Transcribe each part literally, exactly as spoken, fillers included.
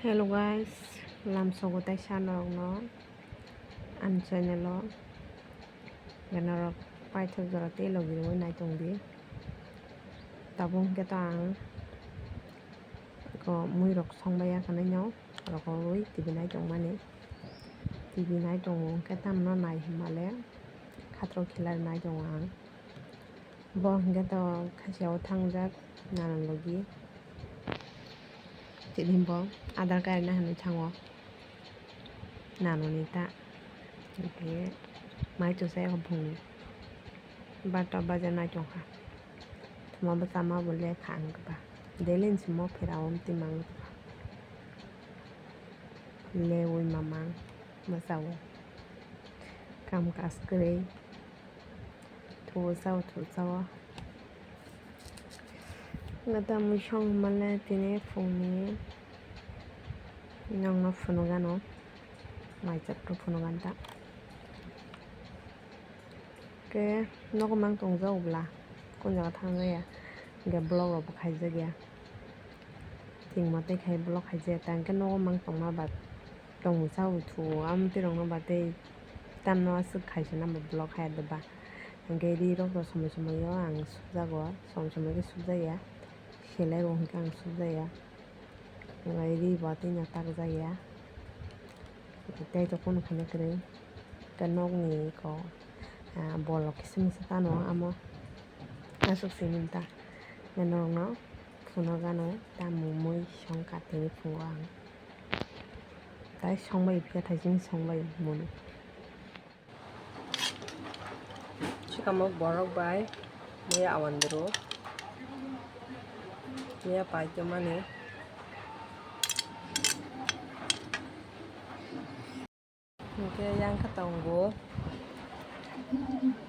Hello guys, lamsogo taisa norokno ani channel o norok paithak jora tei logi rwui naitong di. Tabuk hwnkhe to ang eko mui rok songbai ya khwnaino rohorwi T V naitongmani. T V naitongo hwnkhe tamno nai hwnmale khatro khilai naitongo ang. Bo hwnkhe to khasiao thangjak nana logi. Tini bo adar kairna hinwi thango nanani ta. Hwnkhe mai to saya phungni barta baja nai tongkha. Thuma bwsa ma bo lekha wngkha. Daily ni simo phera o twi mang lewi mamang bwsa o kam kas kwrwi. Thuo sao, thuo sao. Gata mui song male tini phungni nongno phunugano. Mai chapru phunuganta. Ke nogo mang tongjago bla. Kun jaga thangjago ya. Ge vlog rok bo khaijak ya. Thik mote khai vlog khaijak ya. Tangke nogo mang tongma ba tongwi chawi thuo. Amtwi rokno ba tei tamno aswk khaisa nang ba vlog haya de ba. Hwnkhe ri rok to somoi somoi o ang sukjago, somoi somoi khe sukjakya, selai rok hwnkhe ang sukjakya, hwnkhe ri bo tei no takjakya, tei to kunu khaina kwrwi, tei nokni kok, ah, bol rok kisa misa tano amo aswk simi ta, norokno phunukgano tamo mui songkha tini phungo ang, tai songbai phiyathaising songbai munu. Sikamo borok bai mui awandru miya pai tongmani. Hwnkhe yang khe tongo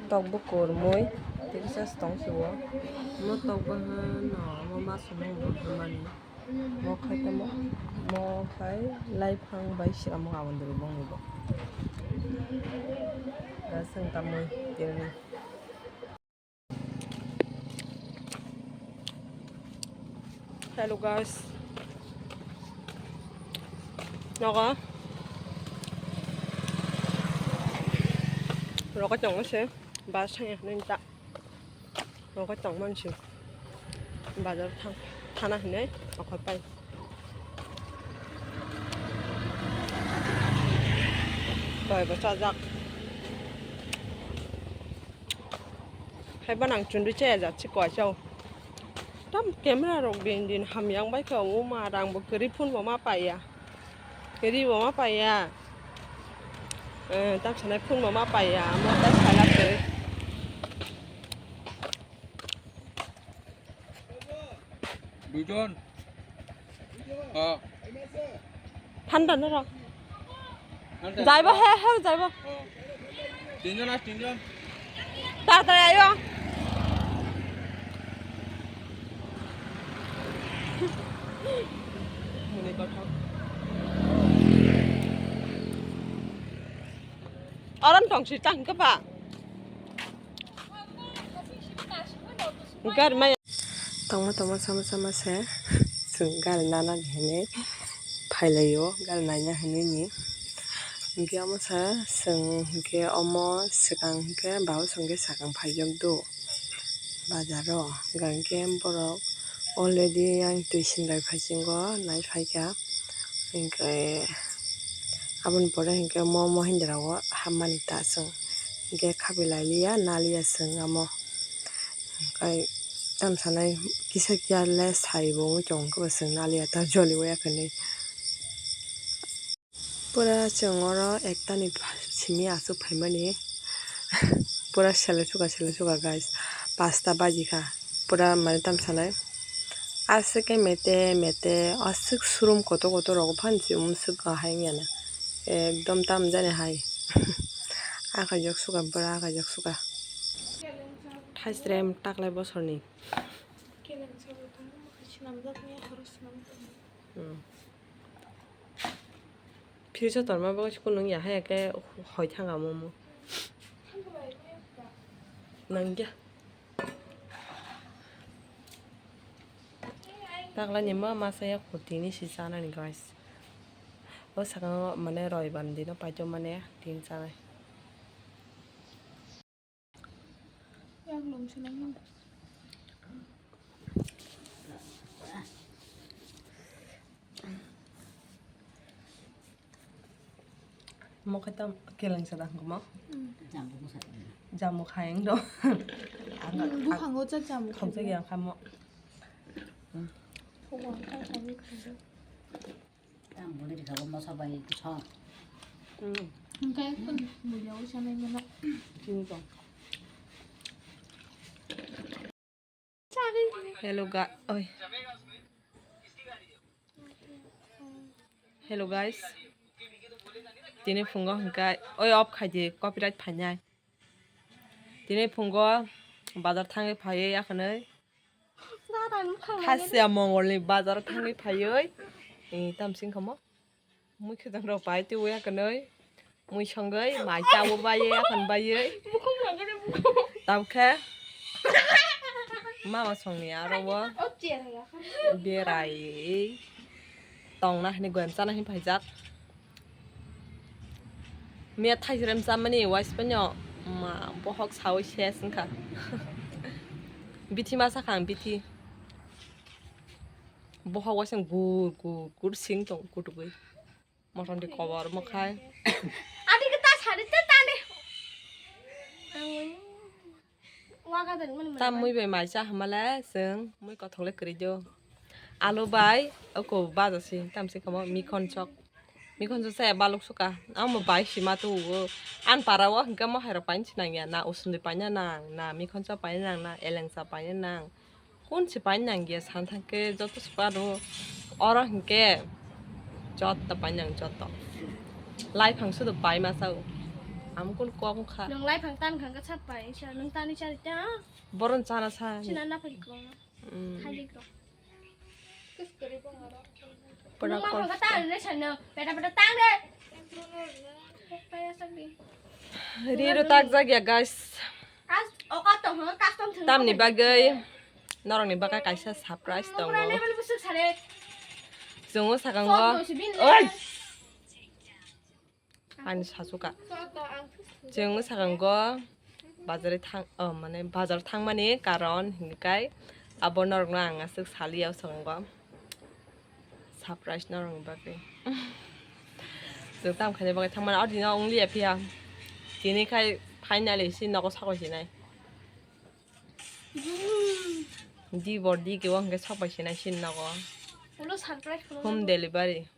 tok bukur mui tei kisa tong sio. Mo tok bahano mo ma songmani. Mo khai tamo, mo khai laiphang bai siramo aboni dulu bongni bo. Da seng tamoi tirni. Hello guys. Nogo. Rogo tongo se. Ba sanya nenta. Nogo tong mansi. Bazar thang, thana hinai, okhor pai. Doi bo chajak. Hai ba nang chundui chaya jat si koi chao. Tam camera rok din din hamyang bai kha, o ma rang bo kwrwi phone bo ma paiya. Ri bo ma paiya. Eh, tam sanai phone bo ma paiya. Mo ta sala kwrwi. Duijon. Oh. Thanda na ro. Thanda. Jaibo, he, he, jaibo. Oh. Tinjon as, tinjon. Taratari ayo. Muni kothok. Oron tong si tang ke ba. Gari maya. Tongma tongma sama sama se chwng gari nana hinwi phailaio, gari naina hinwi ni. Hinkhe omo sa chwng hinkhe omo swkang hinkhe baba chwng khe sakang phaijak do bazaro. Hinkhe borok already yang twi sinbai phaisingo nai phaikha. Hinkhe aboni pore hinkhe mo Mahindra o hammani ta chwng hinkhe khapi lailiya naliya chwng amo. Hinkhe tamo sanai kisa kiya le sai bo wngwi tongo, hinkhe bo chwng naliya ta joliya hinwi. Pura chwng oro ektani simi aswk phaimani. Pura sele suka, sele suka, guys. Pasta baji kha. Pura mane tamo sanai. Aswk khe mete, mete, aswk surum kotor kotor rogo phan si umswk hai wngya na. Ekdom tam jani hai. Akaijak suka, pura akaijak suka. Thaisrem taklai bosorni. Hmm. Fridge o tonma bagwi se kunung ya, haya khe hoi thang amo mo. Nangya. Taklai ni ma masa ya khuti ni si chanani, guys. O sakao mane roibar dino paito mane tin chanai. Mo khe tam keleng sa dang mo? Jamuk hayang do. Buphango chak jamuk khawjak yang kha mo. Phungwang kha kha ni kha. Ang bwlwi rikha bo moso bai kisa. Hwnkhe bwlwi o sanai mano. Chini tong. Hello ga-, oi. Hello guys. Tini phungo hwnkhe oi off khaidi copyright phainai. Tini phungo bazar thangwi phaiwi yakhanwi Khasiya mongolni bazar thangwi phaiwi, eh, tamsing kamo. Mui khwtang rok pai twi uya kwnwi. Mui songwi mai chabu baiwi, akhon baiwi. Tamkhe mama songni aro o berai tongna hwnwi goyam chana hwnwi phaijak. Miya thaisrem chamani waispano ma bohok sawi ses wngkha. Bithi ma sakha ang bithi. Bohok waisang gur gur gur sing tong kutugwi. Motom di kobor mokhai. Adi kita sari te tani. Tam mui bai mai cha hamale chwng mui kothok le kwrwi do. Alu bai oko baja si tam se kamo mikhon chok. Mikhon chok saya baluk suka. Amo bai sima tu o. An para o hingke mo hairok paini sinang ya na usundui paina nang na mikhon chok paina nang na eleng cha paina nang. Kun se paina nang ya san thangke joto se paro. Oro hingke joto paina nang joto. Lai phang sudu pai ma sao. Am kun kok kha. Nang lai phang tan khang ka chat pai sa nang tani chari ta. Boron chana sa. China na phai ko. Mm. Thai dik ro. Pura kok. Peta peta tang de. Riro tak jak ya guys. Tamni bagwi norokni bagwi kaisa surprise tongo. Chwngno sakango. Oi. Ani sachuka. Chwng sakango bazar thang, oh, mane bazar thangmani karon hinkai abo norokno ang aswk saliya sakango. Surprise norokni bagwi. Chwng tam khaina bagwi thangmani aro dino wng liya phiya. Tini khai finally si nogo sokoi sinai. Di bor di kibo hwnkhe sokbai sinai si nogo. Home delivery.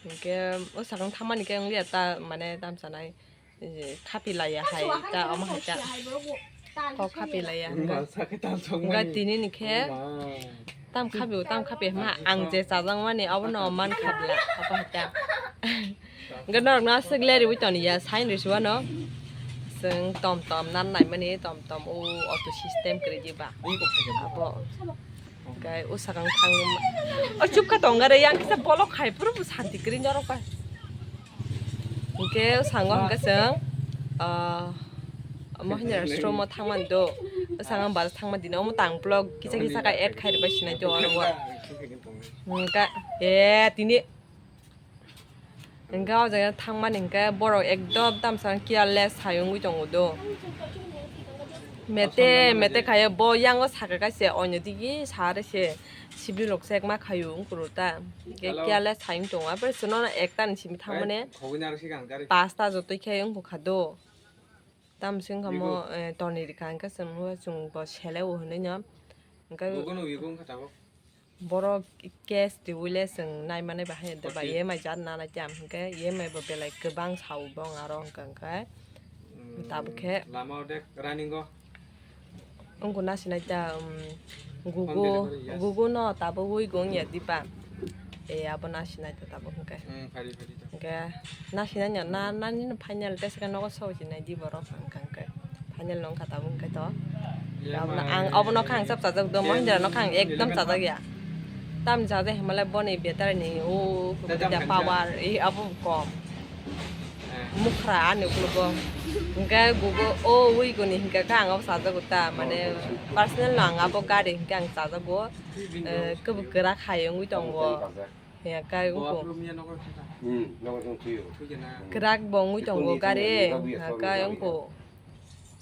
Hingke o sakang thangmani khe wngya ta mane tam sanai, eh, khapi laiya hai ta omo hai ta. Kok khapi laiya hingke. Hingke tini ni khe tam khapi o tam khapi hima ang je chajakmani obono man khabla omo hai ta. Hingke norokno aswk lerwi toniya sign rwswano chwng tom tom nan naimani tom tom o auto system kwrwi diba abo. Hingke o sakang thang o chupka tongare yang kisa bolok hai puro bo santi kwrwi norok bai. Hingke o sango hingke chwng, ah, Mahindra showroom o thangmani do. O sakang bazar thangmani dino omo tang vlog kisa kisa khe add khai rwbai sinai do oro o. Hingke e tini Hingke o jaga thangmani hingke borok ekdom tamsa careless hai wngwi tongo do. Mete mete khaye bo yango saka kaise onyo digi sare se sibri rok chekma khayo wngkuru ta. Hingke careless hai wng tongo aphuru chwngno ekta ni simi thangmani pasta jotoi khe wngkha do. Tamsing kamo, eh, toni rikha hingke chwng bo sele o hinui no. Hingke borok cash riui le chwng nai mani bahai de ba E M I jat nana jam hingke E M I bo belai kwbang sao bong aro hingka hingke tabuk khe lama o de running o. Wngkha na sinai ta, um, gugu, gugu no tabuk wi gong ya diba. E abo na sinai ta tabuk hingke. Hingke na sinai ya na, na ni final test khe nogo sok sinai di borok hingka hingke. Final no wngkha tabuk hingke to. Abo no ang, abo no kha ang chap chajak do, Mahindra no kha ang ekdom chajak ya. Tam chajak himalai boni battery ni o power e abo kom. Mukhra ani ukologo. Hwnkhe bubo o wi goni hwnkhe khe ang abo chajago ta, mane personal no ang abo gari hwnkhe ang chajago. Eh, kwbwi kwrak hai wngwi tongo. Hwnkhe wngkho. Kwrak bo wngwi tongo gari, hwnkhe wngkho.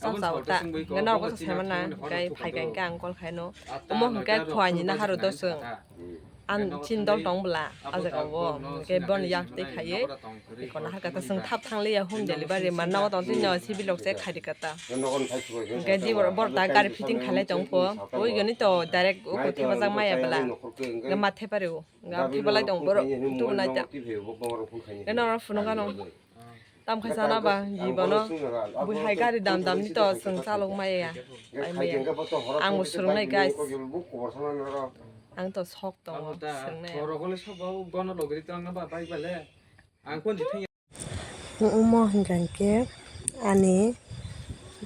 Chao chao ta. Hwnkhe norok sai mano, hwnkhe phaikha hwnkhe ang call khaino. Omo hwnkhe Khowai ni naharo doswng. Ang chini dol tong bwla, ah jaga o, hwnkhe bono yak twi khaiwi, eko nahar kha ta chwng thap thang liya home delivery man nogo tong twi no civil rok se khai rwkha ta. Hwnkhe di borok, borok ta gari fitting khailai tong pho, oi gani to direct uku thepajak maya bwla, hwnkhe ma thepa rw, hwnkhe thepa lai tong borok, tu nai ta. Hwnkhe norok phunukha no. Tam khe sana ba, gibono. Bui hai gari dam dam ni to chwng chalok maya. Ai maya. Ang bo swrwngnai, guys. Ang to sok tongo, swrwngnai. Omo hwnkha khe ani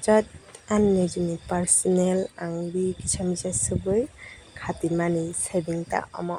jat ani nijini personal ang bi kisa misa swbwi khatimani saving ta omo.